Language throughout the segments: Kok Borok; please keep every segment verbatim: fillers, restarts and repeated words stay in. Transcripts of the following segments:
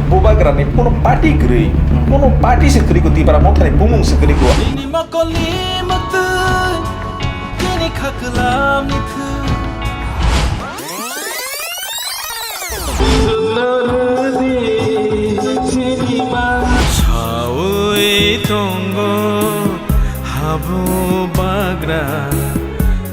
Bubagrani kuno party kwrwi, kuno party se kwrwi ko Tipra Mothani bumung se kwrwi ko. Nini mokolni mwtwi, nini khaklamni thwi. Sawi tongo habu bagra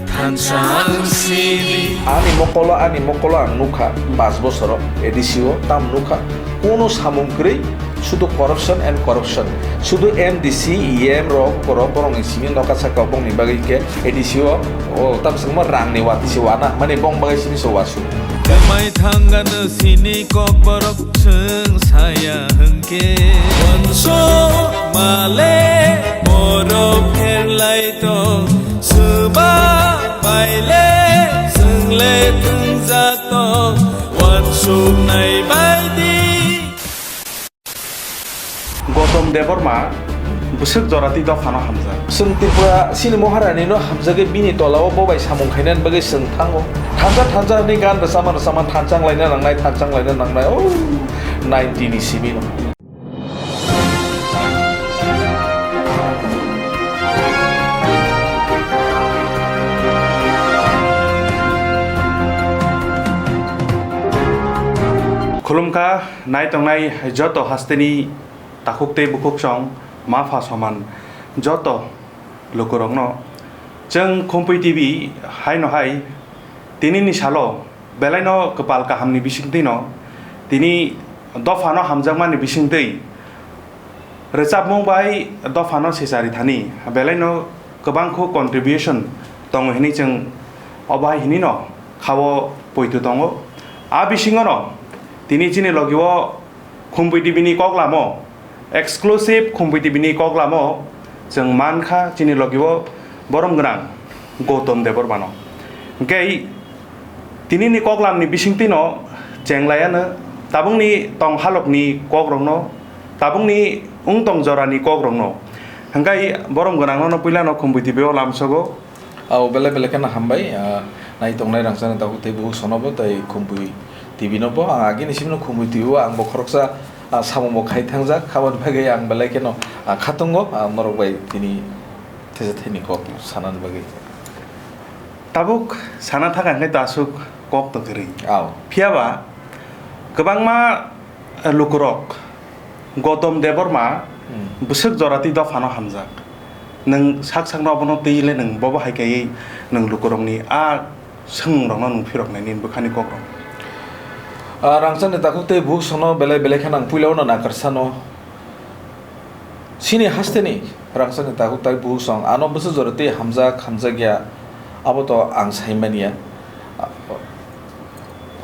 thansa ang sidi. Ani mokolo, ani mokolo ang nukha, pas bosoro A D C o tam nukha, kuno samung kwrwi, sudu corruption and corruption. Sudu M D C, E M rok, borok, borokni simi nokha saka bongni bagwi khe A D C o, o, tam swngma rangni watwi se wana, mani bong bagwi simi se wasu. Kwmai thangano sini kokborok chwng saya hwnkhe. Wanso male borok pherlai tong, swba baile chwngle thwngjak tong, wansuknai baidi. Gotom Debbarma bwswk jora twi dophano hamjak. Chwng Tripura chini Maharani no hamjagwi bini tola o bo bai samung khainani bagwi chwng thango. Thansa thansa hwnwi gan rwchama rwchama thanchang laina nangnai, thanchang laina nangnai. Oh, ninety ni simi no. Khulumkha. Nai tongnai joto hasteni takhuk tei bukhuksong, ma pha soman joto lukurokno chwng Khumpui T V haino hai tinini salo belaino kwpal kahamni bisingtwino tini dophano hamjakmani bisingtwi rwchapmung bai dophano sechari thani belaino kwbangkhu contribution tongo hinwi chwng obo hai hinwino khao poito tongo. A bisingono tini chini logio Khumpui T V ni koklamo, exclusive Khumpui T V ni koklamo chwng mankha chini logi o borom gwnang Gautam Debbarmano. Hwnkhe tinini koklamni bisingtwino chenglaiano tabukni tong halokni kokrokno, tabukni wng tong jorani kokrokno. Hwnkhe borom gwnangno puilano Khumpui T V o lamsogo. Abo belai belai kheno hambai, ah, nai tongnai rangchakni takhuk tei bukhuk sonobo tei Khumpui T V nobo. Ang agini simino Khumpui T V o angbo khoroksa, ah, samungbo khai thangjak, aboni bagwi ang belai kheno, ah, khatungo, ah, norok bai tini thesa thani kok sanani bagwi. Tabuk sana thaka hwnkhe to aswk kok to kwrwi. Ao. Phiyaba kwbangma lukurok Gautam Debbarma Hmm. bwswk jora twi dophano hamjak. Nwng sak sakno obono twi le nwng bobo hai kaiwi nwng lukurokni a swngmungrokno nwng phiroknaini bwkhani kokrok. Ah, rangchakni takhuk tei bukhuk sono belai belai khe nang puilao no nakarsano. Chini hasteni rangchakni takhuk tei bukhuk song ano bwswk jora twi hamjak hamjakya abo to ang saimanya.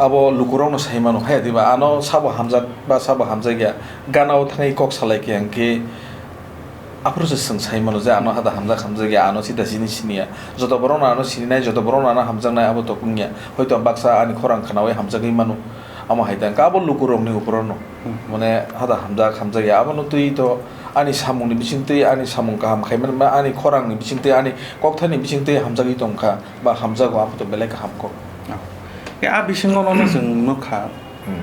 Abo lukurokno sai mano, haya diba ano sabo hamjak ba sabo hamjakya, gana o thangwi kok salai khe hwnkhe aphuru se chwng sai mano je ano hada hamjak hamjakya, ano sida sini siniya. Joto borokno ano sininai, joto borokno ano hamjaknai abo topungya. Hoito baksa ani khorang khnaui hamjagwi mano, amo hai ta hwnkhe abo lukurokni ukurokno. Hmm. Mane hada hamjak hamjakya abono twi to ani samungni bisingtwi, ani samung kaham khaimani, ani khorangni bisingtwi, ani kokthani bisingtwi hamjagwi tongkha. Ba hamjago, abo to belai kaham kok. Oh. Ya, a bisingo no chwng nukha. Hmm.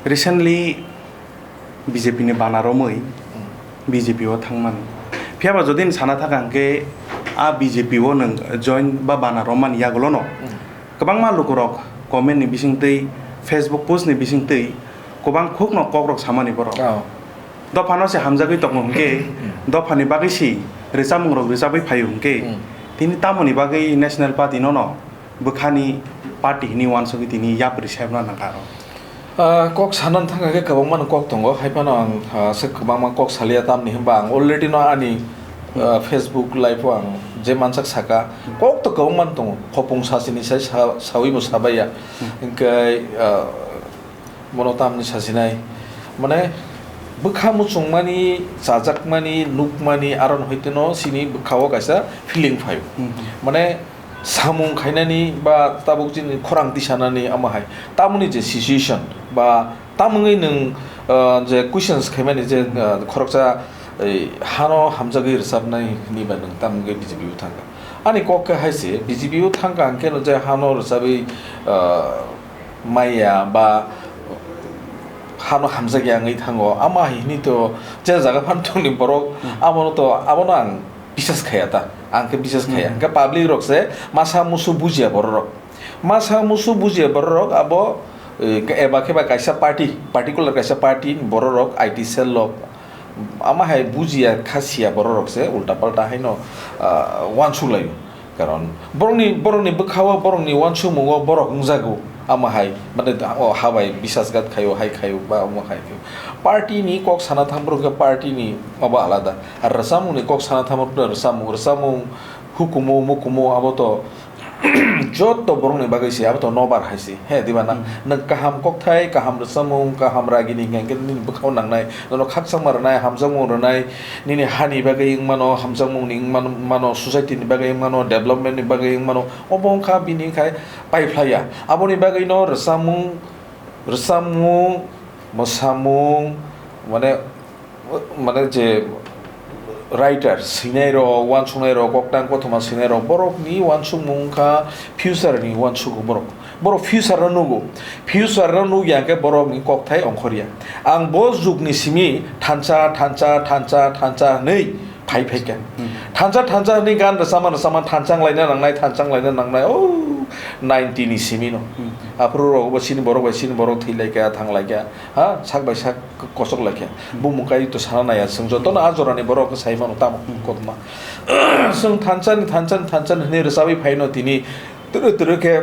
Recently B J P ni bana romwi Hmm. B J P o thangmani. Phiyaba jodi sana thaka hwnkhe a B J P o nwng join ba bana romani yagulo no Hmm. kwbangma lukurok comment ni bisingtwi, Facebook post ni bisingtwi kwbang khukno kokrok samani borok. Oh. Dophano se hamjagwi tongo hwnkhe, Hmm. dophani bagwi si rwchapmungrok rwchapwi phaio hwnkhe, Hmm. tini tamoni bagwi National Party no no bwkhani party hinwi uansugwi tini yapri sebna nangkha aro. Ah, kok sanani thangkha khe kwbangma no kok tongo, hai phano ang, ah, se kwbangma kok saliya, tamni hwnba ang already no ani, ah, Facebook live o ang je mansak saka, kok to kwbangma no tongo, khopung sasini sai sa-, sawi bo sabaiya, Hmm. hwnkhe, ah, bono tamni sasinai, mane bwkha muchungmani, chajakmani, nukmani, aron hoiteno chini bwkhao kaisa feeling phaio. Hmm. Mane samung khainani ba tabuk chini khorang tisanani amo hai. Tamoni je situation ba tamungwi nwng, ah, je questions khaimani je, ah, khoroksa, ei, hano hamjagwi rwchapnai hwnwi ba nwng tamungwi B J P o thangkha. Ani kok khe hai se, B J P o thangkha hwnkhe no je hano rwchapwi, ah, maya ba hano hamjakya wngwi thango. Ama hai hwnwi to je jaga phano tongni borok, hmm, abono to, abono ang bisas khaya ta. Ang khe bisas khaya. Hmm. Hwnkhe public rok se masa musu bujiya borok rok. Masa musu bujiya borok rok abo, eh, eba khe ba kaisa party, particular kaisa party ni borok rok, I T cell rok, ama hai bujiya kha siya borok rok se ulta palta haino, ah, uansuk laio. Karon borokni, borokni bwkhao, borokni uansukmungo borok wngjago, ama hai, mane, o habai bisasgat khaio, hai khaio, ba omo hai khaio. Party ni kok sana thang borok khe party ni obo alada. Ar rwchapmung ni kok sana thang borok khe rwchapmung, rwchapmung, hukumu, mukumu, abo to joto borokni bagwi se, abo to nobar hai se. He, diba na? Hmm. Nwng kaham kokthai, kaham rwchapmung, kaham ragini hwnkhe nini bwkhao nangnai. Nono khakchangma rwnai, hamjakmung rwnai, nini hani bagwi wng mano, hamjakmungni wng mano, mano, society ni bagwi wng mano, development ni bagwi wng mano. Obo wngkha bini khai paiphlaiya. Aboni bagwino rwchapmung, rwchapmung, mwsamung, mane, mane je writer, swinai rok, uansuknai rok, koktang kothoma swinai rok, borokni uansukmung wngkha future ni uansukgo borok. Borok future no nugo. Future no nugya hwnkhe borokni kokthai ongkhorya. Ang bo jugni simi thansa, thansa, thansa, thansa hwnwi phai phaikha. Hmm. Thansa, thansa hwnwi gan rwchama, rwchama thansang laina nangnai, thansang laina nangnai, o ninety ni simi no. Hmm. Aphuru rok bo chini borok bai chini borok thwi laikha, thang laikha. Ha, sak bai sak kosok laikha. Hmm. Bumung kai to sana naya, chwng jotono a jorani borok sai mano tamo, hmm, kothoma. Chwng thansani, thansani, thansani hwnwi rwchabwi phaino tini twrwk twrwk khe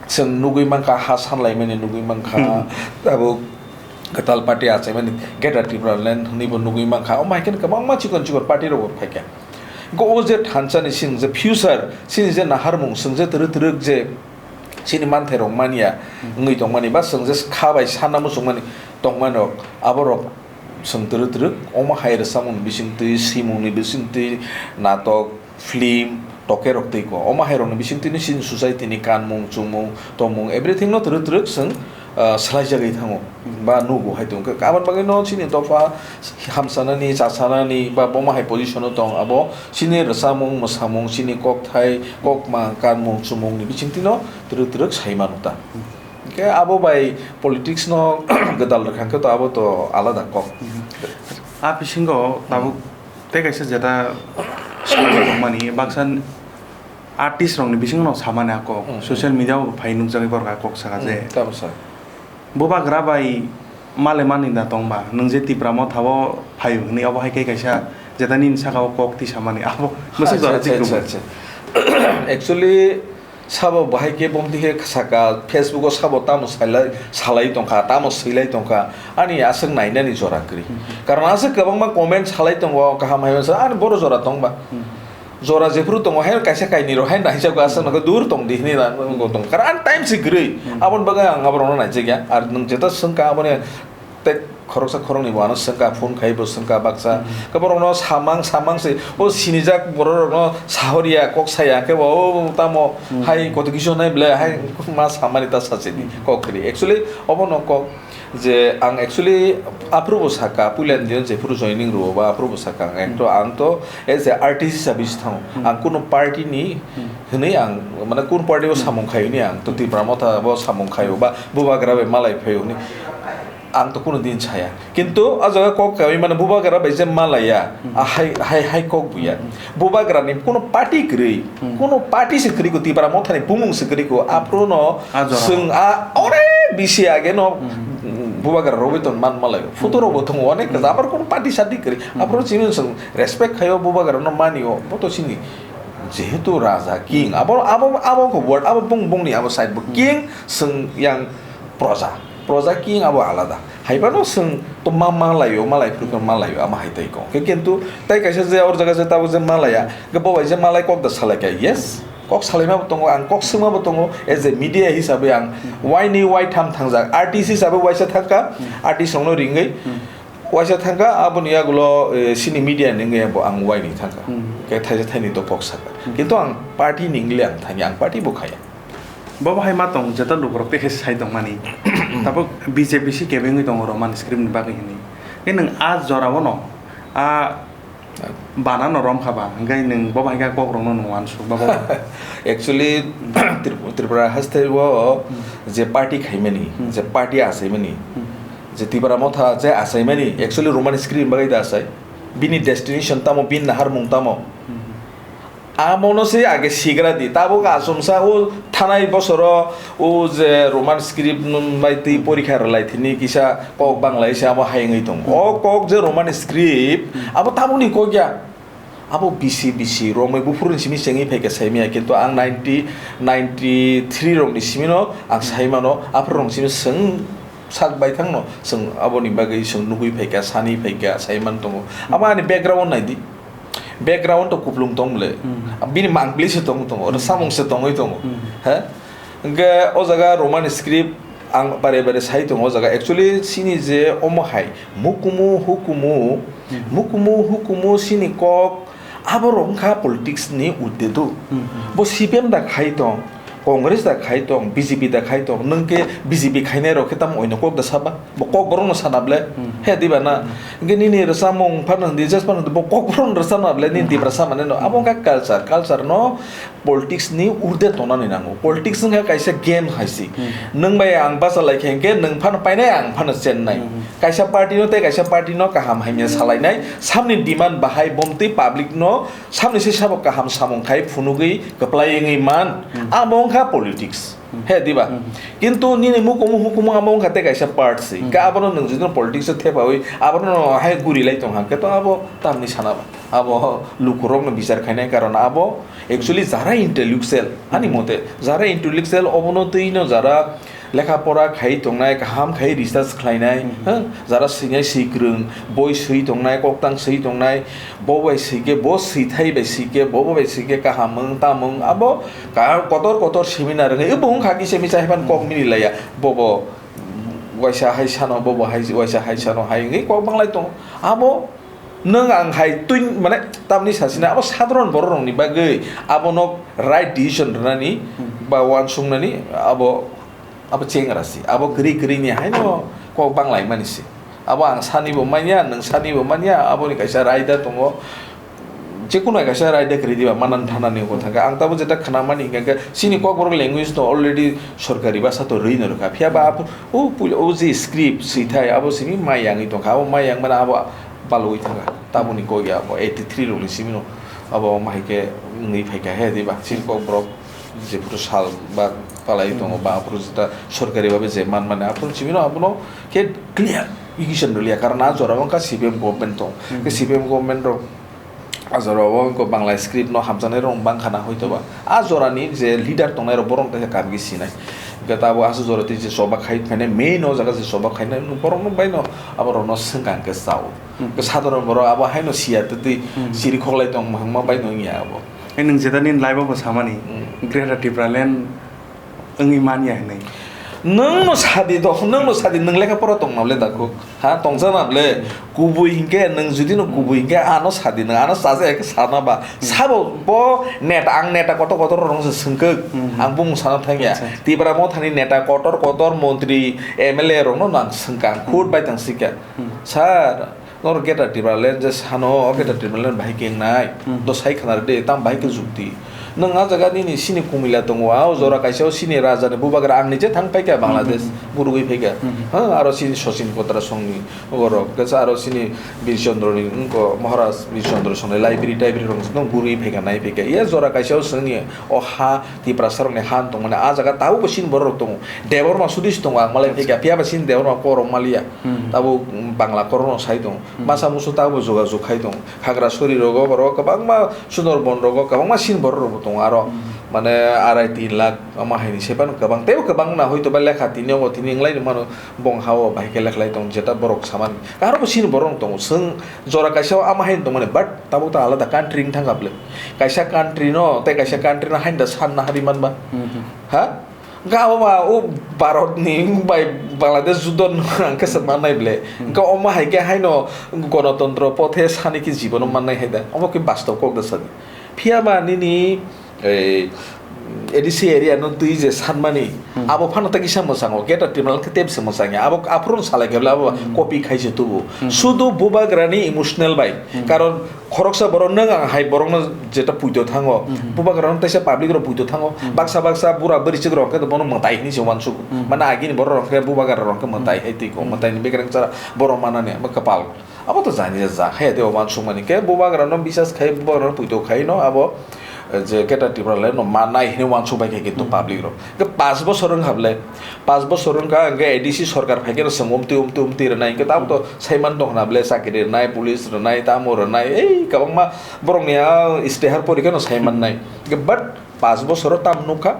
chwng nugwi mankha, ha sanlaimani nugwi mankha. Hmm. Tabuk kwtal party achaimani Greater Tipraland hwnwibo nugwi mankha. Omo hai kheno kwbangma chikon chikon party rokbo phaikha. Go o je thansani chini je future, chini je naharmung, chwng je twrwk twrwk je chini manthairok manya, hmm, wngwi tongmani, ba chwng je kha bai sana muchungmani tongmani rok, aborok chwng twrwk twrwk omo hai rwchapmungni bisingtwi, swimungni bisingtwi, natok, film, tokerok twi ko. Omo hairokni bisingtwino chini society ni kanmung, chumung, tongmung, everything no twrwk twrwk chwng, ah, swlaijagwi thango, ba nugo hai tongkha. Aboni bagwino chini dopha hamsanani, chasanani, ba bomo hai position o tong, abo chini rwchapmung, mwsamung, chini kokthai, kokma, kanmung, chumungni bisingtwino twrwk twrwk sai mano ta. Hwnkhe abo bai politics no gwdal rwkha hwnkhe to abo to alada kok. A bisingo tabuk tei kaisa jeta swrwngmani baksa artist rokni bisingo no samani a kok. Hmm. Social media o phai nukjagwi borok a kok saka je. Hmm, tamo sa. Bubagra bai male mani da tongba, nwng je Tipra Motha o phaio hwnwi, obo hai khe kaisa jeta nini saka o kok tisamani, abo mwswk jora. Acha, acha, acha, acha. Actually, sabo bahai khe bomti khe saka, Facebook o sabo tamo sailai, salai tongkha, tamo swilai tongkha, ani aswk nainani jora kwrwi. Hmm. Karon aswk kwbangma comment salai tongo, kaham hai masa, ani boro jora tongba. Hmm. Jora jephuru tongo, hai kaisa kainwi rok hai naijak aswk nokho dur tong di hinwi na nokho tong. Karon ani time se kwrwi. Hmm. Aboni bagwi ang aborokno naijakya. Ar nwng jeta swngkha aboni tei khoroksa khoroknwi bo ano swngkha, phone khai bo swngkha baksa. Hmm. Khe borokno samang samang se o sinijak bororokno sahoriya, kok saya khe bo o tamo, hmm, hai koto kisu nai ble hai ma samani ta sachini, hmm, kok kwrwi. Actually obono kok je ang actually aphuru bo saka, puila ni jephuru joining rwo ba aphuru bo saka ang, hmm, ekto ang to as a artist hisabe se thango. Hmm. Ang kuno party ni, hmm, hwnwi ang, mane, kun party o, hmm, samung khai hwnwi ang to Tipra Motha bo samung khai o ba Bubagra bai malai phai hwnwi ang to kuno din saya. Kintu a jaga kok kaui mane Bubagra bai je malaiya, hmm, a hai, hai, hai kok buya. Hmm. Bubagra ni kuno party kwrwi, hmm, kuno party se kwrwi ko, Tipra Motha ni bumung se kwrwi ko, hmm, aphuru no a jora chwng a ore bisi age no, hmm, Bubagra rok bai ton man malai. Photo rok bo tongo onek, hmm, kaisa, abar kuno party sadi kwrwi. Hmm. Aphuru chini chwng respect khaio, Bubagra no manio, bo to chini jehetu raja, king, abo, abo, abo khe word, abo bung, bungni abo side bo, hmm, king, chwng yang proja, proja king abo alada. Haibano chwng to ma, malaio, malai phuru khe malaio, ama hai tai kok. Khe kintu tai kaisa je or jaga je tabo je malaya, khe bo bai je malai kok da salai kha, yes, kok salaima bo tongo, ang kok swngma bo tongo, as a media hisabe ang, hmm, waini waitham thangjak, artist hisabe waisa thangkha, hmm, artist rokno ringwi, hmm, waisa thangkha, aboni yagulo, eh, chini media ni wngwi bo ang waini thangkha. Hmm. Khe thaisa thaini to kok saka. Hmm. Kintu ang party ni wngli ang thani, ang party bo khaya. Bo bahai ma tong, jeta lukurok tei khe sai tongmani. Tabuk B J P si kebengwi tongo Roman script ni bagwi hwnwi. Khe nwng a jora o no, a bana no romkha ba, hwnkhe nwng bo bahai khe kokrokno nwng uansuk ba bo. Actually, Trip-, Tripura haste o, hmm, je party khaimani, hmm, je party achaimani, hmm, Je Tipra Motha je achaimani, actually Roman script bagwi da achai. Bini destination tamo, bini naharmung tamo. Amono se age sigra di. Tabuk achomsa o thanai bosoro o je Roman script nung bai twi porikha rwlai thini kisa kok Bangla se abo hai wngwi tongo. O kok je Roman script, abo tabukni kok ya. Abo bisi bisi romwi buphuruni simi chengwi phaikha saimaya, kintu ang ninety, ninety three rokni simino ang saimano, aphuru rokni simi chwng sak baithangno chwng aboni bagwi chwng nugwi phaikha, sani phaikha, saiman tongo. Abo ani background naidi. Background to kuplung tong le. Bini mangpili se tong tongo, oro samung se tongwi tongo. He? Hwnkhe o jaga Roman script ang bare bare sai tongo o jaga. Actually, chini je omo hai mukumu hukumu, mukumu hukumu chini kok abo rok wngkha politics ni udde do. Bo C P M da khai tong, Congress da khai tong, B J P da khai tong, nwng khe B J P khainai rok khe tamo oino kok da saba? Bo kok borok no sana ble. He diba na? Hwnkhe nini rwchapmung phano hindi, just phano hindi, bo kok borok no rwchapna ble, nini Tiprasa mane no. Abo wngkha culture, culture no politics ni urde tongnani nango. Politics wngkha kaisa game hai se. Nwng bai ang bachalai khe hwnkhe nwng phano painai, ang phano chennai. Kaisa party no tei kaisa party no kaham hamya salainai, samni demand bahai bomtwi public no samni se sabo kaham samung khai phunugwi kwplai wngwi man. Abo wngkha politics. He diba? Kintu nini mukumu hukumu abo wngkha tei kaisa part se. Hwnkhe abono nwng jodi no politics o thepawi abono hai guri lai tong hwnkhe to abo tamni sana ba. Abo lukurokno bichar khainai karon abo actually jara intellectual, ani mote jara intellectual obono twi no jara lekha pora khai tongnai, kaham khai research khlainai, ha? Jara swinai swi kwrwng, boi swi tongnai, koktang swi tongnai, bo bai swi khe, bo swithai bai swi khe, bo bai swi khe kaham wng, tam wng, abo ka-, kotor kotor seminar wngwi, bo wngkha kisa misa hai phano kok mili laiya, bobo waisa hai sano, bobo hai, waisa hai sano hai wngwi kok banglai tongo. Abo nwng ang hai twi, mane, tamni sasina, abo sadharon borok rokni bagwi abono right decision rwnani ba uansuknani abo Abo chengra si, abo kwrwi kwrwi ni haino kok banglaimani si. Abo ang sani bo manya, nwng sani bo manya, aboni kaisa raida tongo. Jekunu kaisa raida kwrwi diba manan thanani wngkha thangkha. Ang tabuk jeta khwnamani hwnkha khe chini Kokborok language no already sorkari bhasha to rwi no rwkha. Phiya ba aphuru o puila o je script swithai abo simi mai yangwi tongkha. Abo mai yang mani abo palwi thangkha. Tabukni kok ya abo eighty three rokni simi no abo ma hai khe wngwi phaikha he diba chini Kokborok. Jephuru sal ba palai tongo ba aphuru jeta sorkari babe je man mani aphuru simi no abono khe clear decision rwliya, karon a jora o wngkha C P M government tong. Khe C P M government rok a jora o wngkha Bangla script no hamjaknai rok bangkha na hoito ba a jora ni je leader tongnai rok borok no kaisa kamgi sinai. Hwnkhe tabuk aswk jora tei je choba khai phainai main o jaga je choba khainai borok no bai no abo rok no swngkha hwnkhe chao. Hwnkhe sadharon borok abo haino siya twtwi chiri khoklai tong mwkhangma bai no wngya abo. Hai nwng jeta nini life o bo samani, Greater Tipraland wngwi manya hinwi. Nwng no sadi do, nwng no sadi, nwng lekha pora tong nable dakhuk. Ha, tongsa nable. Kubui hinkhe, nwng judi no kubui hinkhe, ano sadi, nwng ano chajakhe sana ba. Sabo bo neta, ang neta kotor kotor rok se swngkuk. Ang bumung sana thangya. Tipra Mothani neta kotor kotor, montri, M L A rok no ang swngkha, ang khut bai tang sikha. Sir, Norok Greater Tipraland je sano, o Greater Tipraland bahai khe wngnai. Do sai khna rwdi, tamo bahai khe jukti. Nwng a jaga nini sini kumila tongo, a o jora kaisa o sini raja ni bubagra ang nije thang paikha Bangladesh, gurugwi phaikha. Ha, aro sini Sachin Kotra songni borok, kaisa aro sini Bir Chandra ni wngkha, Maharaj Bir Chandra songni library, tibrary rok no gurugwi phaikha, nai phaikha. Iya jora kaisa o songni o ha Tiprasa rokni ha tongmani, a jaga tabukbo sini borok rok tongo. Debbarma sudis tongo, ang malai phaikha, phiya ba sini Debbarma korok maliya. Tabuk Bangla korokno sai tongo. Masa musu tabukbo jogajog khai tongo. Khagrasori rogo borok kwbangma, Sundarban rogo kwbangma sini borok rokbo tongo aro. Mane arai tin lakh ama haini sepan kwbang. Teibo kwbang na hoito ba lekha tini obo tini wnglaini mano bong hao bahai khe lekhlai tongo jeta borok samani. Karobo sini borok tongo. Chwng jora kaisa o ama haini tongmani but tabuk ta alada country wng thangkha bwle. Kaisa country no tei kaisa country no haini da sanna hari manba. Ha? Hwnkhe abo ba o Bharat ni bai Bangladesh judo no ang khe se mannai ble. Hwnkhe omo hai khe haino gonotontro pothe sani khe jibono mannai hai da. Omo khe bastob kok da sadi. Phiya ba nini, ei, A D C area no twi je sanmani, abo phano ta kisa mwchango, Greater Tipraland khe tebse mwchangya. Abo aphuru no salai khe abo copy khai se tubu. Sudu bubagrani emotional bai. Karon khoroksa borok nwng ang hai borokno jeta puito thango, bubagrano teisa public rok puito thango. Baksa baksa bura bwrwichwk rok khe bono mwtai hinwi se uansuk. Mane agini borok rok khe bubagra rok khe mwtai hai twi ko, mwtai ni bekreng chara borok manani abo kwpal. Abo to jani ja, ja khe de uansukmani khe bubagrano bisas khai, bubagrano puito khai no abo, eh, je Greater Tipraland no manai hinwi uansuk bai khe kintu public rok. Khe panch bosor wngkha ble, panch bosor wngkha, hwnkhe A D C sorkar phai khe no chwng umtwi, umtwi, umtwi rwnai, hwnkhe tamo to saiman tong khna ble, chakri rwnai, police rwnai, tamo rwnai, ei kwbangma borokni a istihar pori khe no saiman nai. Hwnkhe but panch bosoro tam nukha,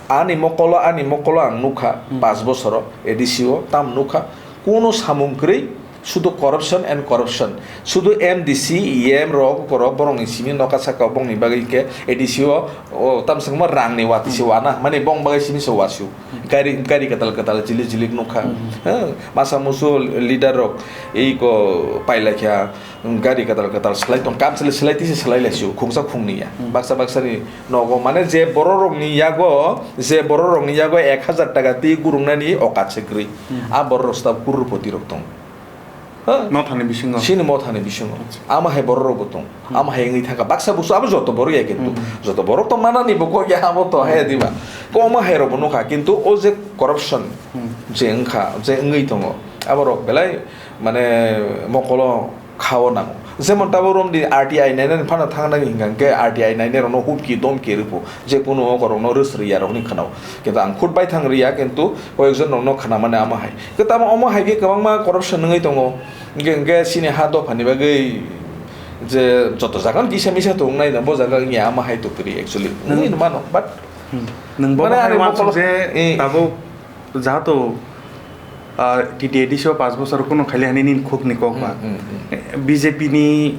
ani mokolo, ani mokolo ang nukha, panch bosoro A D C o tam nukha, kuno samung kwrwi, sudu corruption and corruption, sudu M D C, E M rok, borok, borokni simi noka saka bongni bagwi khe A D C o, o, tam sangma rangni watwi se wana, mane bong bagwi simi se wasio. Gari, gari kwtal kwtal jilik jilik nukha. Hmm. Ha, masa musu leader rok ei ko pailakha, gari kwtal kwtal slai tong, kam slai, slai tisi slai laisio, khungsa khungni ya. Hmm. Baksa baksa ni nogo, mane je borok rokni yago, je borok rokni yago ek hajar taka twi gurungnani okat se kwrwi. Hmm. A borok rok stab kurupoti rok tong. Ha? Mothani bisingo. Chini mothani bisingo. Acha. Ama hai borok rok bo tong. Hmm. Ama hai wngwi thangkha. Baksa busu abo joto borok ya kintu. Hmm. Joto borok to manani bo kok ya abo to hai diba. Ko ama hai rok bo nukha kintu o je corruption Hmm. je wngkha, je wngwi tongo. Abo rok belai mane mokolo khao nango. Jemon tabuk romdi R T I nainani phano thangna hinkha khe R T I nainai rokno hupki domki rwphu. Je kunu o korokno rwsrwi ya rokni khwnao. Kintu ang khud baithang rwya kintu koyekjon rokno khwnamani ama hai. Khe tamo omo hai khe kwbangma corruption wngwi tongo. Hwnkhe, hwnkhe chini ha dophani bagwi je joto jaga no kisa misa tongnai no, bo jaga wngya ama hai to kwrwi actually. Nang- Wngwi no mano, but Hmm. Nwng bo mane hai ani wansuk mokolo je eh. Tabuk jahato, ah, T T A D C o panch bosor kuno khaili hani nini khukni kok ba. Hmm, hmm, hmm. Eh, B J P ni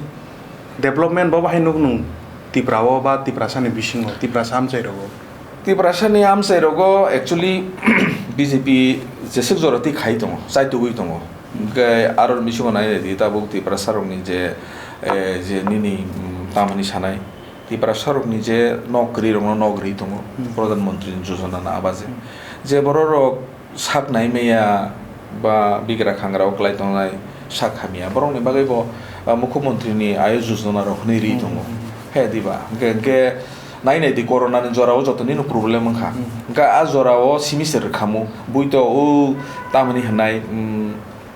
development bo bahai nuk nung Tipra o ba Tiprasa ni bisingo, Tiprasa amchai rogo. Tiprasa ni amchai rogo actually B J P jeswk jora twi khai tongo, chai tugui tongo. Hwnkhe aro bisingo nai nai di tabuk Tiprasa rokni je, eh, je nini, mm, tamani sanai. Tiprasa rokni je nok kwrwi rokno nok rwi tongo, Hmm. Pradhan Mantri Yojana no aba je. Hmm. Je borok rok sak nai maya ba bigra khangra o kwlai tongnai sak hamya, borokni bagwi bo, ah, Mukhyamantri ni Ayush Yojana rok hwnwi rwi Hmm. tongo. Hmm. He diba? Hwnkhe, hwnkhe nai nai di corona ni jora o joto nino problem wngkha. Hmm. Hwnkhe a jora o simi se rwkhamu, bui to o tamani hwnai, mm,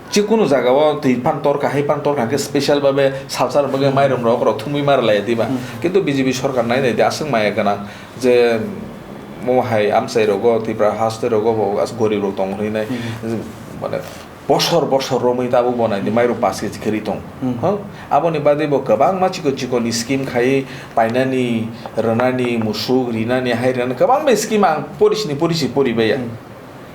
Chikunu jaga o twi phan torkha, hai phan torkha hwnkhe special babe salsa rok bagwi Hmm. mairum rok rok thumwi ma rwlai diba. Hmm. Kintu B J P sorkar nai nai di aswk maya gwnang je mo hai amchai rogo Tipra haste rogo bo as gorib rok tong hwnwi nai Hmm. mane bosor bosor romwi tabuk bo nai di Hmm. mairum pass kg kheri tong. Hmm. Huh? Aboni bagwi bo kwbangma chikon chikon ni scheme khai painani, rwnani, musuk rinani, hai rwnani kwbangma scheme ang porisini porisi pori baiya. Hmm.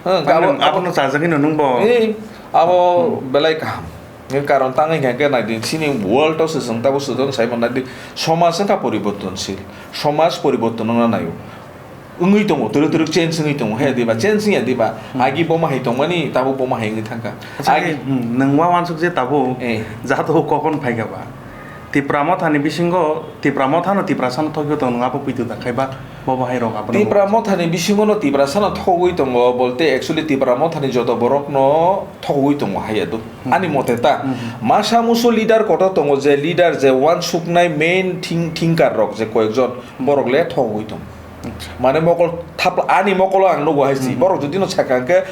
Hwnkhe abo, abo, abo no chajagwi no nung bo. Eh, abo Hmm. belai kaham. Hwnkhe karon tangwi hwnkhe nai di, chini world o se chwng tabuk se don sai mannai di, somaj wngkha poribortonsil. Somaj poriborton wngna naio. Wngwi tongo, twrwk twrwk change wngwi tongo. He diba, change wngya diba? Hmm. Agi boma hai tongmani, tabuk boma hai wngwi thangkha. Acha, agi eh, hmm, nwng ma wansuk je tabuk, Eh. Jato kokon phaikha ba. Tipra Motha ni bisingo, Tipra Motha no Tiprasa no thokyo tong nung abo puitu da khai ba, bo bo hai rok abo no Tipra Motha ni bisingo no Tiprasa no thogwi tongo, bolte actually Tipra Motha ni joto borok no thogwi tongo hai ya do. Hmm. Ani mote ta, Hmm. masa musu leader kotor tongo, je leader je uansuknai main think-, thinker rok je koyekjon borok le thogwi tongo. Acha. Mane mokol thap-, ani mokolo ang nugo hai si, Hmm. borok jodi no sakha hwnkhe,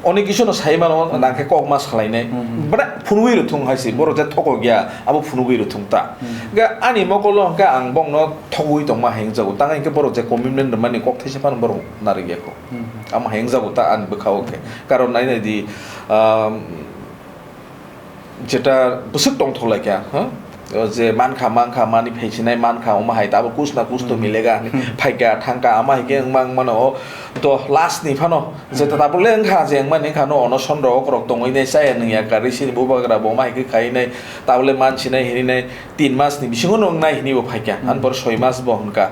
Oni kisu no sai mano, Hmm. nang khe kok ma salainai. Hmm. Bwrwi phunugwi rw thung hai se, borok je thokok ya, abo phunugwi rw thung ta. Hmm. Hwnkhe ani mokolo hwnkhe ang bongno thogwi tongma hai wngjago. Tang hwnkhe borok je commitment rwmani kok thaisa phano borok narwk ya kho. Hmm. Amo hai wngjago ta ani bwkha o khe. Karon nai nai di, um, Jeta bwswk tongthok lai kha, ha? O je mankha, mankha, mani phaisinai mankha, omo hai tabuk kus na kus to Hmm. milega hinwi Hmm. phaikha, thangkha, ama hai khe wngma wngmano o to last ni phano jeta Hmm. tabuk le wngkha, je wngmani wngkha no onoson rok, rok tongwi nai chaya nungya, karwi sini bubagra bo ma hai khe khai nai, tabuk le mansinai hinwi nai, tin mas ni bisingo no wngnai hinwi bo phaikha, Hmm. ani pore soi mas bo hwnkha.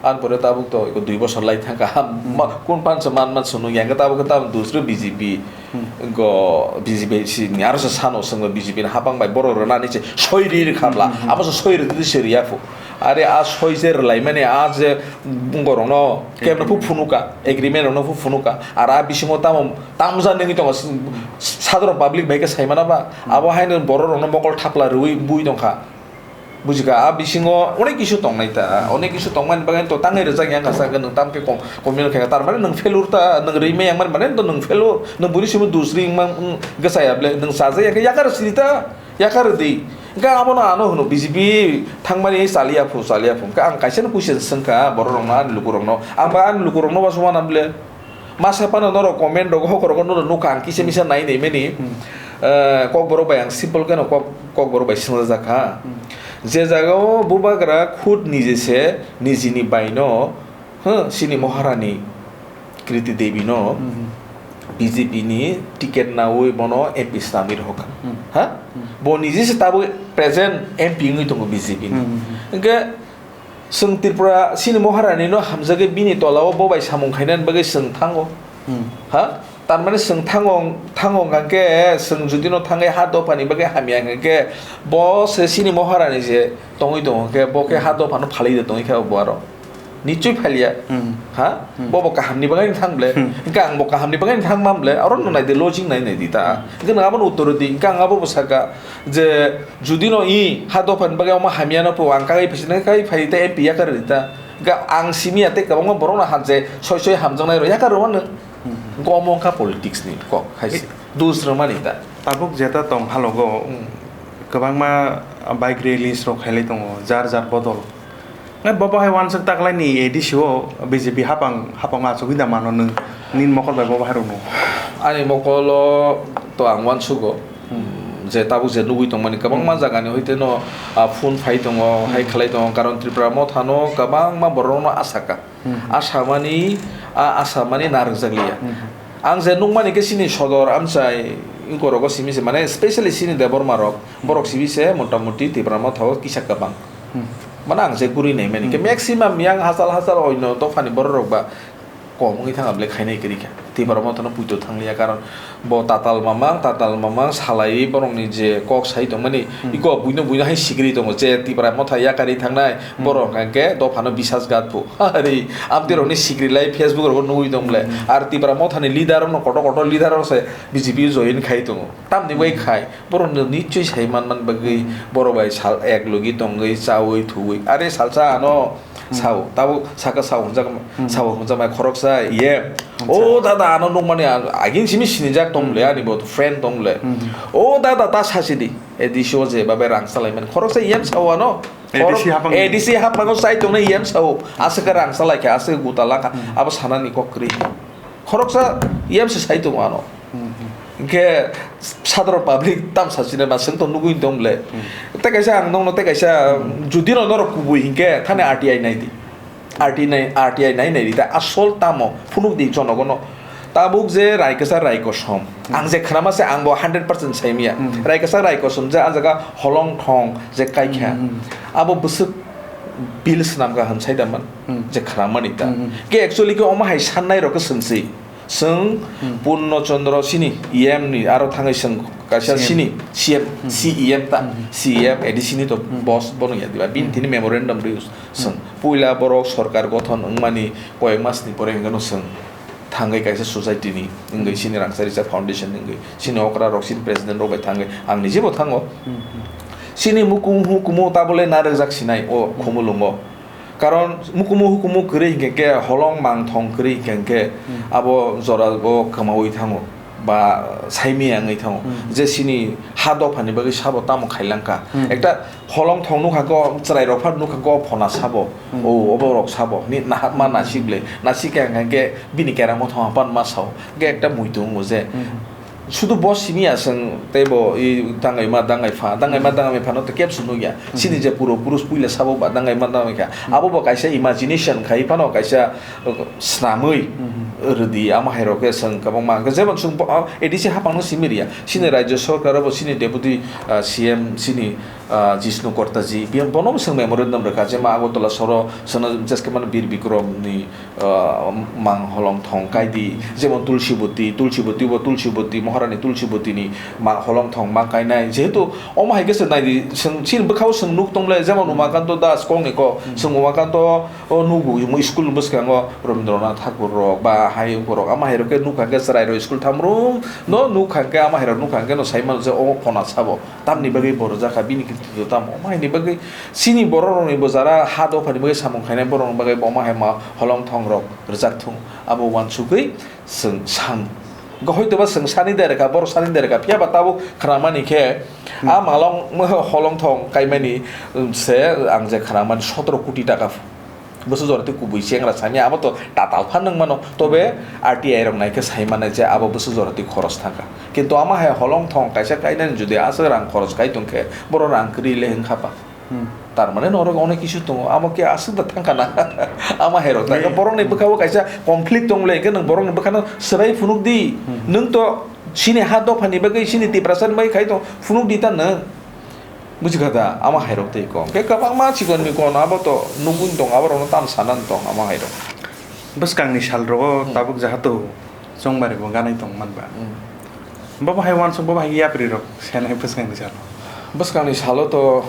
An pore tabuk to eko dui bosor lai thangkha. Hmm. Ma, kun pansa man man sunu yang tabuk tabuk dusra B J P Hmm. go B J P si ni aro sa sano sengba B J P ni hapang bai borok rwnani se soi ri ri khamla. Hmm, hmm, hmm. Abo se soi ri ri se ri yaphu. Are a soi je rwlaimani, a je borokno kebno phu phunuka, agreement rokno phu phunuka, ar a bisingo tamo tamjani wngwi tongo, sadoro public bai khe saimana ba, abo haino borok rokno mokol thapla rwui bui tongkha. Bujikha, a bisingo onek kisu tongnai ta, onek kisu tongmani bagwi to tangwi rwjak yang kasa khe nwng tamkhe kom-, communal khe, tar mane nwng failure ta, nwng rwi maya mani mane to nwng failure, nwng buini simi dusri wngma, wng, gachaya ble, nwng chajak ya khe yakar siri ta. Yakar di. Hingke abono ano hwno B J P thangmani chaliya phu, chaliya phu. Hingke ang kaisa no question swngkha borok rokno, ani luku rokno. Ang ba ani luku rokno ba sumana bole. Masa phano norok comment rogo hokorogo norok nukha ang kisa misa nai nai mani. Hmm. Eh, kokborok bai ang simple khe no kok, kokborok bai swngjak kha. Hmm. Je jaga o bubagra khud nije se nijini bai no, huh, sini Maharani Kriti Devi no Hmm. B J P ni ticket nawi bono M P swnamwi rwkha. Hmm. Ha? Hmm. Bo niji se tabuk present M P wngwi tongo B J P ni. Hmm. Hwnkhe chwng Tripura sini Maharani no hamjagwi bini tola o bo bai samung khainani bagwi chwng thango. Hmm. Ha? Tar mani chwng thango, thango hwnkha khe chwng jodi no thangwi ha dopha ni bagwi hamya hwnkha khe bo se sini Maharani je tongwi tongo hwnkhe bo khe ha dopha no phalwi de tongwi khe bo aro. Nichoi phalia. Hmm. Ha? Hmm. Bobo kaham ni bagwi thang ble. Hmm. Hingke ang bo kaham ni bagwi thang man ble. Aro no nai de logik nai nai di ta. Hmm. Hingke nang abo no uttor di. Hingke ang abo bo saka je judi no i ha dopha ni bagwi omo hamya no po ang kagai phai sinai kai phai te M P yakar di ta. Hingke ang simi ya te kwbangma borok no ham je soi soi hamjak nai ro yakar ro mano. Hmm. Hingke omo wngkha politics ni kok hai se. Dus ro mani ta. Tabuk jeta tong halogo, hmm, kwbangma bike rallies rok khailai tongo, jar jar bodol. Ngai bo bahai wansuk taklaini A D C o B J P hapang, hapang achugwi da mano nwng, nini mokol bai bo bahai rokno? Ani mokolo to ang wansugo, hmm, je tabuk je nugwi tongmani kwbangma, hmm, jagani hoite no, ah, phone phai tongo, hai, hmm, khlai tongo, karon Tripura mothano kwbangma borokno asaka. Hmm. Asamani, a asamani narwkjakliya. Hmm. Ang je nukmani khe chini sodor amchai wngkorogo simi se, mane specially chini Debbarma rok, borok simi se motamoti Tipra Motha o kisa kwbang. Hmm. Mane ang je guri naimani khe, hmm, maximum yang hachal hachal oino dophani borok rok ba kom wngwi thang ble khainai kwrwi kha. Tipra Motha no puito thangliya, karon bo tatal mamang, tatal mamang salaiwi borokni je kok sai tongmani, hmm, iko buino buino hai sikri tongo je Tipra Motha yakarwi thangnai, hmm, borok hwnkhe dophano bisas gat phu. Ari amtwi rokni sikri lai Facebook rogo nugwi tong ble. Hmm. Ar Tipra Mothani leader rokno kotor kotor leader rok se B J P join khai tongo. Tamni bai khai borokno nichoi sai man man bagwi, hmm, borok bai sal ek logi tongwi chaui thuwi. Are salsa ano, hmm, sao, tabuk saka sao hwnjak, hmm, sao hwnjakmai khoroksa iye. Acha. O dada ano nukmani a-, agin simi sinijak tong ble, hmm, ani bo friend tong ble. Hmm. O dada ta sasi di. A D C o je babe rang salai mani. Khoroksa iyam sao ano. A D C hapang. A D C hapang o sai tongnai iyam sao. Aswk rang salai kha, aswk guta la kha. Hmm. Abo sanani kok kwrwi. Khoroksa iyam se sai tongo ano. Hmm, hmm. Hingke sadoro public tam sachina ba swng tong nugwi tong ble. Hmm. Tei kaisa ang nongno tei kaisa, hmm, judi no norok kubui hingke thani R T I nai di. R T I nai, R T I nai nai rita asol tamo phunuk di jonogono. Tabuk je Raikasa Raikosom. Hmm. Ang je khnama se ang bo hundred percent saimiya. Hmm. Raikasa Raikosom je a jaga holong thong je kaikha. Hmm. Abo bwswk bill swnamkha hwn sai da man. Hmm. Je khnamani ta. Hmm. Ke actually ke omo hai sannai rok ke swngsi. Swng Hmm. Purno Chandra sini E M ni aro thangwi swng kaisa C M. Sini C M, Hmm. C E M ta. Hmm. C E M A D C ni to Hmm. boss bono ya diba. Bini Hmm. thini memorandum rwi. Swng, puila borok sorkar gothon wngmani koyek masni pore hwnkhe no swng thangwi kaisa society ni wngwi, hmm, chini Rangcharijak Foundation ni wngwi, chini okra rok, chini president rok bai thangwi ang nijebo thango. Hmm, hmm. Chini mukung hukumu tabole narwkjak sinai o, hmm, khumulungo. Karon mukumu hukumu kwrwi hinkhe khe holong mangthong kwrwi hinkhe khe, hmm, abo jora o kwmaui thango. Ba saimaya wngwi thango. Hmm. Je chini ha dophani bagwi sabo tamo khailangkha. Hmm. Ekta holong thong nukha khe o chwrai rok phano nukha khe o phona sabo. Hmm. O obo rok sabo. Ni naharma, hmm, nasik le. Nasik khe hwnkha khe bini keramo thong aphan ma sao. Hwnkhe ekta muitu wngo je. Hmm. Sudu bo simi ya chwng tei bo i dangai ma dangai pha. Dangai ma, hmm, dangai phano to kebsu nukya. Hmm. Chini je puro purus puila sabo ba dangai ma dangai kha. Hmm. Abo bo kaisa imagination khai phano kaisa Swnamwi, mhm, rwdi, amo hai rok khe chwng kwbangma hwnkhe, jemon chwng bo, ah, A D C haphangno simi rwya, chini, mhm, Rajya Sarkar o bo chini Deputy, ah, C M, chini, ah, Jishnu Kortaji, biyang bono bo chwng memorandum rwkha, jema Agartala soro chwngno jeske mano Bir Bikrom ni, ah, mang holong thong kaidi, jemon Tulsiboti, Tulsiboti bo Tulsiboti, Maharani Tulsiboti ni ma-, holong thong mang kainai, jehetu omo hai khe chwng naidi, chwng chini bwkhao chwng nuk tongle, jemon Umakanto Das kok ni kok, chwng Umakanto o nugo, school bwskango Rabindranath Thakur rok ba hai borok, ama hai rok khe nukha khe chwrai rok school tham rum no nukha khe, ama hai rok nukha khe no sai mano je o khona sabo. Tamni bagwi bo rwjakha, bini kiti tamo omo haini bagwi chini borok rokni bo jara ha dophani bagwi samung khainai borok rokni bagwi bo omo hai ma holong thong rok rwjak thung, abo uansugwi chwng san. Hoitoba chwng sani de rwkha, borok sani de rwkha, phiya ba tabuk khwnamani khe a malong holong thong kaimani, um, se ang je khwnamani sotoro koti taka. Bwswk jora twi kubui chengra sami abo to tatal phan wng mano, tobe R T I rok nai khe sai mannai je abo bwswk jora twi khoros thangkha. Kintu ama hai holong thong kaisa kainani jodi aswk rang khoros kai tong khe borok rang kwrwi le wng kha ba. Hmm. Tar mane norok onek kisu tongo, amo khe aswk da thangkha na. Ama hai rok thangkha, borokni bwkha o kaisa conflict tong le hwnkhe nwng borokni bwkhano swbai phunuk di. Hmm. Nwng to chini ha dophani bagwi, chini Tiprasani bagwi khai tong, phunuk di ta nwng. Buji kha da, ama hai rok tei kok. Khe kwbangma chikon mikon abo to nugwi tong, abo rokno tam sanani tong, ama hai rok. Bwskangni sal rogo tabuk jahato chongbari bo ganai tong man ba. Hmm. Bobo hai uansuk, bobo hai yapri rok senai bwskangni salo. Bwskangni salo to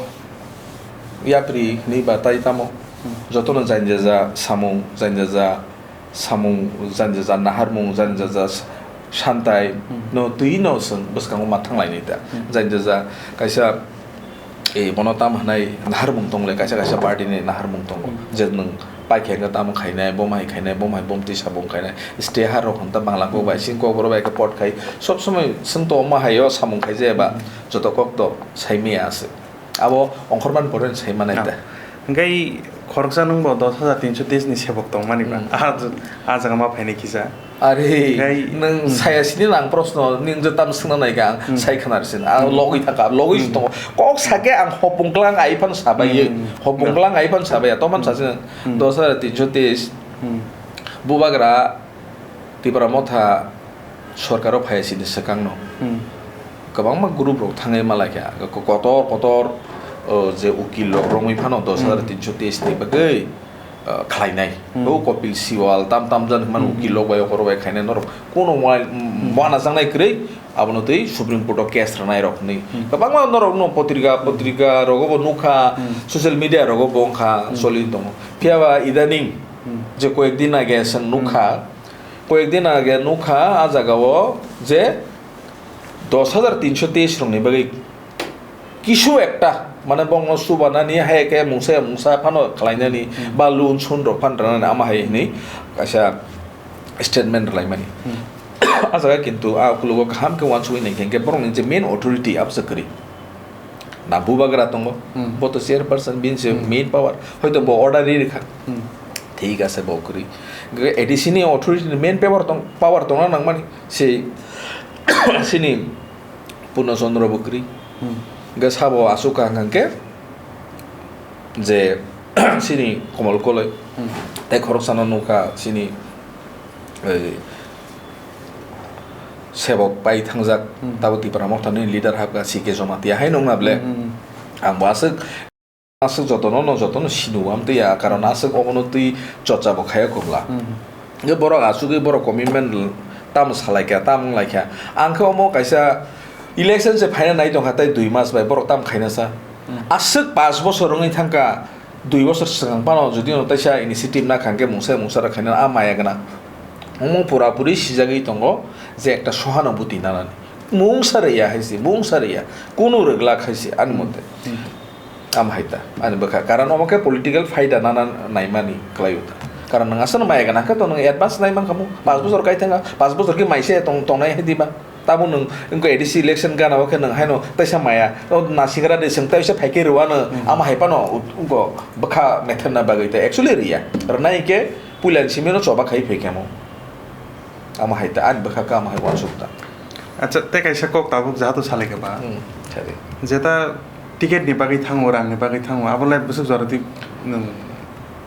yapri hinwi ba tai tamo. Hmm. Jotono jainjaja samung, jainjaja samung, jainjaja naharmung, jainjaja santai, hmm, no twi no chwng bwskango ma thanglainai ta. Hmm. Jainjaja kaisa, eh, bono tam hwnai naharmung tongle, kaisa kaisa party ni naharmung tongo. Hmm. Je nwng paikha hwnkhe tamo khainai, bomo hai khainai, bomo hai bomtwi sabung khainai, stay ha rok hwn ta bangla kok bai, hmm, sing kok borok bai khe pot khai, sob somoi chwng to omo hai o samung khaijaya ba, hmm, joto kok to sai maya aswk. Abo ongkhormani pore sai manai ta. Hwnkhe khoroksa nwng bo dos hajar tinso teis ni sebok tong mani ba. Hmm. Ah, ah jaga ma phainai kisa. Are, hwnkhe, nwng, hmm, saya sini nang proshno, nwng je tam swngna nai kha ang, hmm, sai khwna rwsin. Ah, hmm, logwi thangkha, logwi, hmm, tongo. Kok sakhe ang hopung klang ai phan sabai, hmm, hopung klang ai phan sabai, to man, hmm, sasi nwng, hmm, dos hajar tinso teis. Hmm. Bubagra Tipra Motha sorkaro phai sini swkangno. Hmm. Kwbangma group rok thangwi malaikha, ko-, kotor kotor, o, je ukil rok romwi phano dos hajar tinso teis ni bagwi, o, khlainai. Hmm. O Kopil Siwal, tam tam jan hwnmano, hmm, ukil rok bai, okor bai khainai norok. Kuno wa-, hmm, wana jaknai kwrwi, abono twi Supreme Court o case rwnai rok hwnwi. Hmm. Kwbangma norok no potrika, hmm, potrika rogo bo nukha, hmm, social media rogo bo wngkha, hmm, choli tongo. Phiya ba idaning, hmm, je koyek din age chwng nukha, hmm, koyek din age nukha, ah jaga o je dos hajar tinso teis rokni bagwi kisu ekta, mane, bongno chubanani, hai khe mungsa ya mungsa phano khlainani, hmm, ba loan sun rok phan rwnani, ama hai hwnwi kaisa statement rwlaimani. Hmm. Ah jaga kintu ah ukologo kaham khe uansugwi naikhe, hwnkhe borokni je main authority abose kwrwi. Na bubagra tongo, hmm, bo to chairperson, bini se, hmm, main power, hoito bo order ri rikha. Hmm. Thik ase, bo kwrwi. Hwnkhe A D C ni authority ni main power tong, power tongna nangmani se, sini Purno Chandra bo kwrwi. Hmm. Hwnkhe sabo aswk kaham hwnkhe je sini Komal Koloi, hmm, tei khoroksano nukha sini, eh, sebok pai thangjak, hmm, tabuk Tipra Motha ni leader hapkha C K Jamatia hai nungna ble. Hmm, hmm, hmm. Ang bo aswk, aswk jotono no jotono sinu amtwi ya, karon aswk obono twi chorcha bo khaya kubla. Hmm. Hwnkhe borok asugwi borok commitment tamo salaikha, tamo wnglaikha. Ang khe omo kaisa election se phaina nai tongkha tei dui mas bai borok tamo khaina sa. Hmm. Aswk pash bosor wngwi thangkha, dui bosor swkang phano jodi no teisa initiative nakha hwnkhe mungsa mungsa rok khaina a maya gwnang. Omo pura puri sijagwi tongo je ekta sohano buti nanani. Mungsa rwya hai se, mungsa rwya. Kunu rwglak hai se, ani mote. Hmm. Am hai ta, ani bwkha. Karon omo khe political phaida nana naimani kwlai o ta. Karon nwng aswkno maya gwnang khe to nwng advance nai mankha mu. Pash bosor kai thangkha, pash bosor khe mai se tong, tongnai hai diba. Tamo nwng wngkha A D C election gana o khe nwng haino teisa maya, o nasikra de chwng teisa phai khe rwano, hmm, ama hai phano wngkha bwkha metherna bagwi ta actually rwya. Rwnai khe puila ni simi no choba khai phai khe mo. Ama hai ta, ani bwkha khe ama hai uansuk ta. Acha, tei kaisa kok tabuk jahato salai khe ba. Hmm, sadi. Jeta ticket ni bagwi thango, rang ni bagwi thango, abo lai bwswk jora twi nwng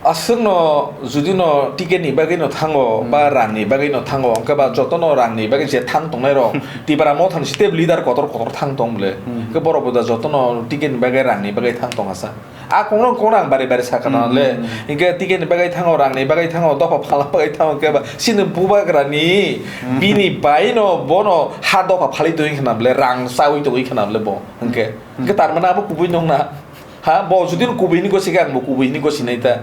Aswkno judino ticket ni bagwino thango, hmm, ba rangni bagwino thango, hwnkhe ba jotono rangni bagwi je thang tongnai rok, Tipra Motha ni step leader kotor kotor thang tong bwle. Hmm. Hwnkhe borok bo da jotono ticket ni bagwi rangni bagwi thang tong asa. A kongno kongno ang bari bari sakha na le. Hmm. Hwnkhe ticket ni bagwi thango, rangni bagwi thango, dopha phala bagwi thango, hwnkhe ba chini bubagrani, hmm, bini baino bono ha dopha phalwi tongwi khna bwle, rang chawi tongwi khna bwle bo. Hwnkhe, hmm, hwnkhe tar mane abo kubui nung na. Ha, bo judino kubui ni gosi khe ang bo kubui ni gosi nai ta.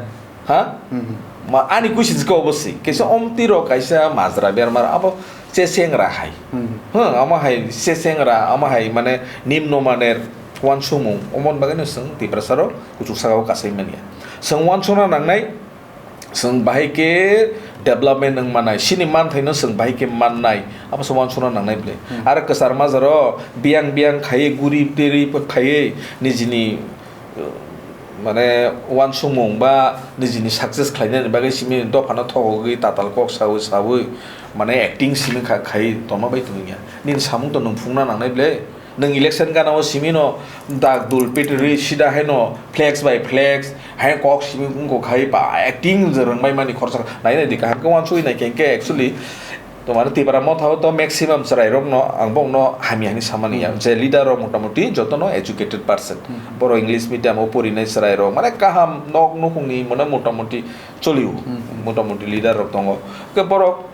Ha? Hmm. Ma, ani kuisi jikha obo si. Kaisa omtwi rok, kaisa majra berma rok, abo chesengra hai. Hmm. Huh, amo hai chesengra, amo hai mane nimno maner wansukmung. Omoni bagwino chwng Tiprasa rok kuchuk saka o kasai manya. Chwng wansukna nangnai, chwng bahai khe development wng manai, chini manthaino chwng bahai khe mannai, abo se wansukna nangnai bwle. Hmm. Aro kwchar majra rok biyang biyang khaiwi, guri teri khaiwi nijini, uh, mane, wansukmung ba nijini success khlainani bagwi simi dophano thogogwi tatal kok sawi sawi, mane, acting simi kha-, khai tongma bai tongya. Nini samung to nwng phungna nangnai bwle. Nwng election gana o simi no dak dul pit rwi sida hai no flex by flex hai kok simi wngkok khai ba acting je rwngbai mani khorsa nai nai di kaham khe wansugwi nai khe, hwnkhe actually Tomar Tipra Motha o to maximum chwrai rok no ang bokno hamya hinwi samani ya. Hmm. Je leader rok motamoti joto no educated person. Hmm. Borok English medium o porinai chwrai rok, mane kaham nok nukhung ni mane motamoti cholio. Hmm. Motamoti leader rok tongo. Ke borok,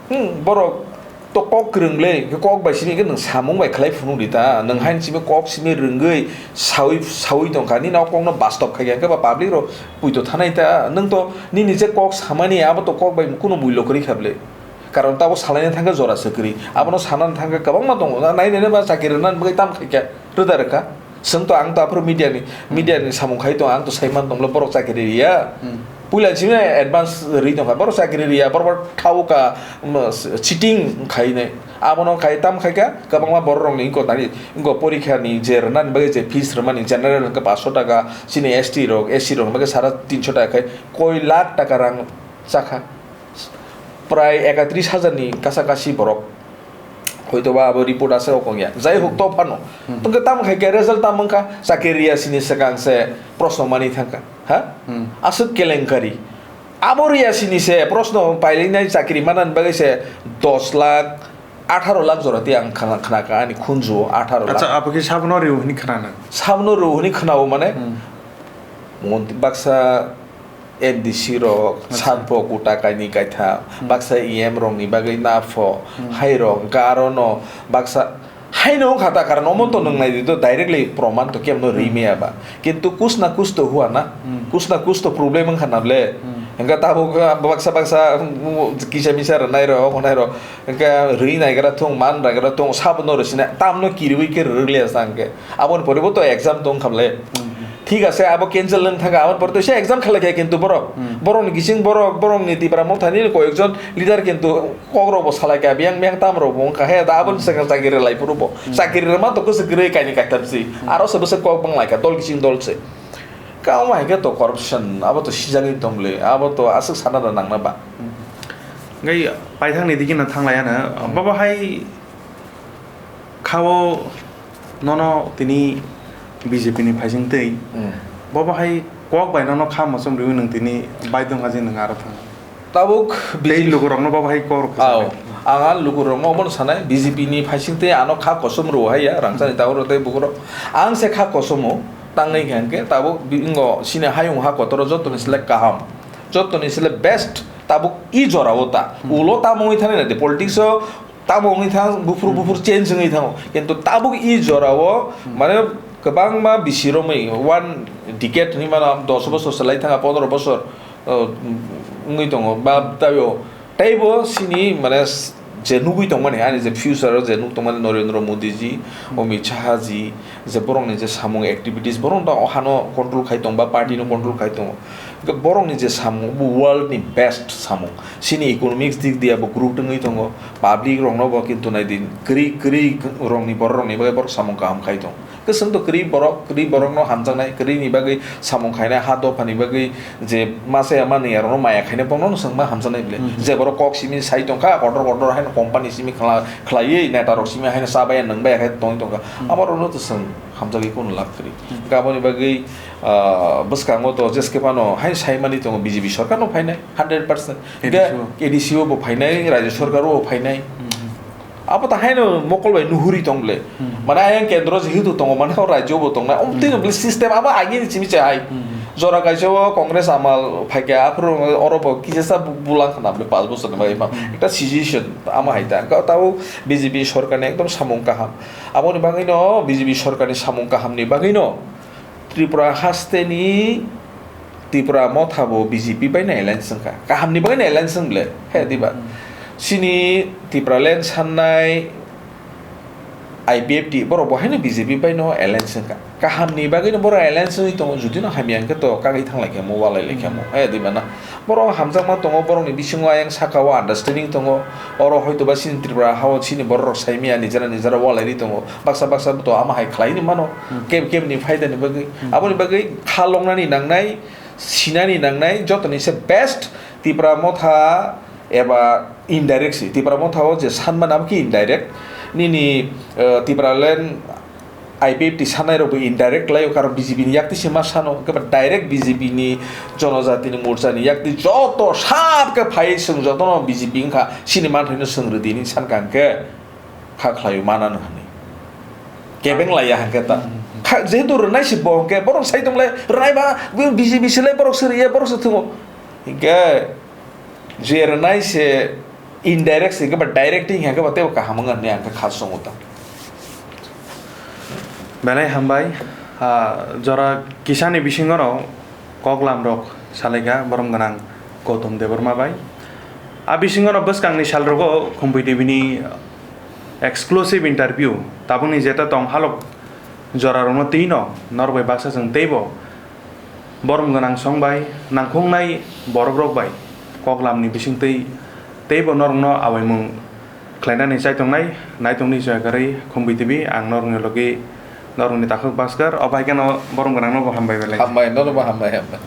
hmm, borok to kok kwrwng le, ke kok bai simi ke nwng samung bai khlai phunuk di ta. Nwng, hmm, hain simi kok simi rwngwi sawi, sawi tongkha. Nini o kok no bastob khai khe ba public rok puito thanai ta. Nwng to nini je kok samani abo to kok bai kunu muilo kwrwi kha bwle. Karon tabuk salaina thangkha jora se kwrwi. Abono sanani thangkha kwbangma tongo. Na nai nai ba chakiri rwna bagwi tam khaikha. Rwda rwkha. Chwng to ang to aphuru media ni, media ni samung khai tongo, ang to sai man tonglo borok chakiri riya. Hmm. Puila simi advance rwi tongkha. Borok chakiri riya, borok thauka, um, cheating khainai. Abono khai tam khaikha, kwbangma borok rokni wngkha tani, wngkha porikha ni je rwnani bagwi je fees rwmani general wngkha paanch sho taka, chini S T rok, S C rok bagwi sara tin sho taka khai koi lakh taka rang chakha. Prai ekatris hajar ni kasa kasi borok. Hoito ba abo report ase, o kongya. Jai hok, to phano. Hmm. Tongke tam khai ke result tam wngkha. Chakiri riya sini swkang se proshno mani thangkha. Ha? Hmm. Aswk kelenkari. Abo riya sini se proshno pailinai chakiri manani bagwi se dos lakh, atharo lakh jora tei ang khna-, khnakha ani khunju o atharo lakh. Acha, abo khe sabono rw hwnwi khna nang? Sabono rw hwnwi khna-o mane? Hmm. Mon-, baksa M D C rok, acha, sanpho kota kainwi kaitham, hmm, baksa E M rokni bagwi napho, hmm, hairok, hwnkhe arono baksa haino wngkha ta, karon omo to nwng nai di to, directly proman to kemno, hmm, ri maya ba. Kintu kus na kus to hua na, hmm, kus na kus to problem wngkha na ble. Hmm. Hwnkhe tabuk baksa baksa, um, kisa misa rwnai rok, hwnai rok, hwnkhe rwi naigra thung, man naigra thung, sabono rw sina, tamno kiriwi khe rwrwk liya sa hwnkhe. Aboni pore bo to exam tong kha ble. Hmm. Thik ase, abo cancel wng thangkha, aboni pore to se exam khlai kha, kintu borok, hmm, borokni gising borok, borokni Tipra Mothani koyekjon leader kintu kokrok bo salai kha, biyang biyang tam rok bo wng kha, he da aboni, hmm, swkang chakiri lai phuru bo. Hmm. Chakiri rwma to kwchwk kwrwi kainwi kaitham si. Hmm. Aro se bwswk kok bang lai kha, dol gising dol se. Ka omo hai khe to corruption, abo to sijagwi tong le, abo to aswk sana da nang na ba. Hmm. Ngai paithak ni digi no thang lai ano, hmm, babo hai Kha-o nono tini B J P ni phaising twi. Hmm. Bo bahai kok bai nono kha mosom riwi nwng tini baidong haji nwng aro thang. Tabuk tei B J P lukurokno bo bahai kok rw khwsa. Ang a lukurokno obono sanai, B J P ni phaising twi ano kha kosom rw hai ya, rangchakni, hmm, tabuk rw tei bukurok. Ang se kha kosomo, tangnai khe hwnkhe tabuk bi-, ingo sini hayung ha kotoro jotoni select kaham. Jotoni select best tabuk i jora o ta. Hmm. Ulo tamo wngwi thani na de politics o Tamo wngwi thang, buphuru, hmm, buphuru change wngwi thango. Kintu tabuk i jorao, hmm, mane kwbangma bisi romwi, one decade hinwi mano, dos bosor se lai thanga, pondro bosor, uh, wngwi tongo. Ba taio, teibo sini mane s-, je nugwi tongmani, ani je future o je nuk tongmani Narendra Modi ji, hmm, Amit Shah ji, je borokni je samung activities, borok no hano control khai tong ba party no, hmm, control khai tongo. Hwnkhe borokni je samung, bo world ni best samung. Sini economics dik diya bo growth wngwi tongo. Public rokno bo kintu nai di, kwrwi, kwrwi rokni borok rokni bagwi borok samung kaham khai tong. Kwchwng to kwrwi borok, kwrwi borokno hamjaknai, kwrwini bagwi samung khainai, ha dophani bagwi je masa ya manwi ya rokno maya khainai, bono no chwng ma hamjaknai bile. Hmm. Je borok kok simi sai tongkha, kotor kotor haino company simi khla-, khlaiwi neta rok simi haino cha baya nwng baya khai tongwi tongkha. Hmm. Abo rokno to chwng hamjagwi kunu lab kwrwi. Hmm. Hwnkhe aboni bagwi, ah, bwskango to jeske phano hai saimani tongo B J P sorkar no phainai hundred percent. Hwnkhe A D C o. A D C o bo phainai, Rajya Sorkar o bo phainai. Hmm. Abo ta haino mokol bai nuhuri tong ble. Hmm. Mane ayang kendro jehetu tongo, mane o rajyo bo tongnai. Om twi Hmm. bole system abo agini simi se hai. Hmm. Jora kaisa o Congress amal phaikha, aphuru oro bo kisa sa bu-, bulang khna bole panch bochor ni bagwi ma. Hmm. Ekta situation ama hai ta. Ka tao B J P sorkar ni ekdom samung kaham. Aboni bagwi no B J P sorkar ni samung kaham ni bagwi no Tripura haste ni Tipra motha bo B J P bai no alliance wngkha. Kaham ni bagwi no alliance wng ble. He diba? Hmm. Chini Tipraland sannai I P F T borok bo haino B J P bai no alliance wngkha. Kaham ni bagwi no borok alliance wngwi tongo, jodi no hamya hwnkhe to kagwi thanglai khe mo, walai lai khe mo. Hmm. He diba na? Borok hamjakma tongo, borok ni bisingo ayang saka o understanding tongo. Oro hoito ba chini Tripura ha o chini borok rok saimaya nijera nijera walai ri tongo. Baksa baksa to ama hai khlai ni mano. Hmm. Keb keb ni phaida ni bagwi. Hmm. Aboni bagwi kha longnani nangnai, sinani nangnai, joto ni se best Tipra motha eba indirect si. Tipra motha o je sanmani abo khe indirect. Nini, eh, Tipraland I P F T sanai rok bo indirect lai o, karon B J P ni yak twi se ma sano, hwnkhe ba direct B J P ni Jonojati ni Morcha ni yak twi joto sab khe phai chwng joto no B J P wngkha, chini manthai no chwng rwdi hinwi sankha hwnkhe kha khlai o manano hinwi. Kebeng laiya hwnkhe ta. Hmm. Kha, jehetu rwnai se bo hwnkhe borok sai tong le, rwnai ba, B J P se le borok se rwya, borok se thwngo. Hwnkhe je rwnai se indirect se, hwnkhe ba direct hwnkhe ba teibo kaham wngya hinwi ang khe kha chwngo ta. Belai hambai, ah, jora kisani bisingo no koklam rok salaikha borom gwnang Gautam Debbarma bai. A bisingo no bwskangni salrogo Khumpui T V ni exclusive interview, tabukni jeta tong halok jorarokno twi no norok bai baksa chwng teibo borom gwnang song bai nangkhungnai borok rok bai koklam ni bising twi teibo norok no awaimung khlainani chai tongnai, nai tongdi joya kwrwi Khumpui T V, ang norokni logi norokni takhuk Bhaskar, o bai kheno borom gwnang no bo hambai belai. Hambai, nono bo hambai, hambai.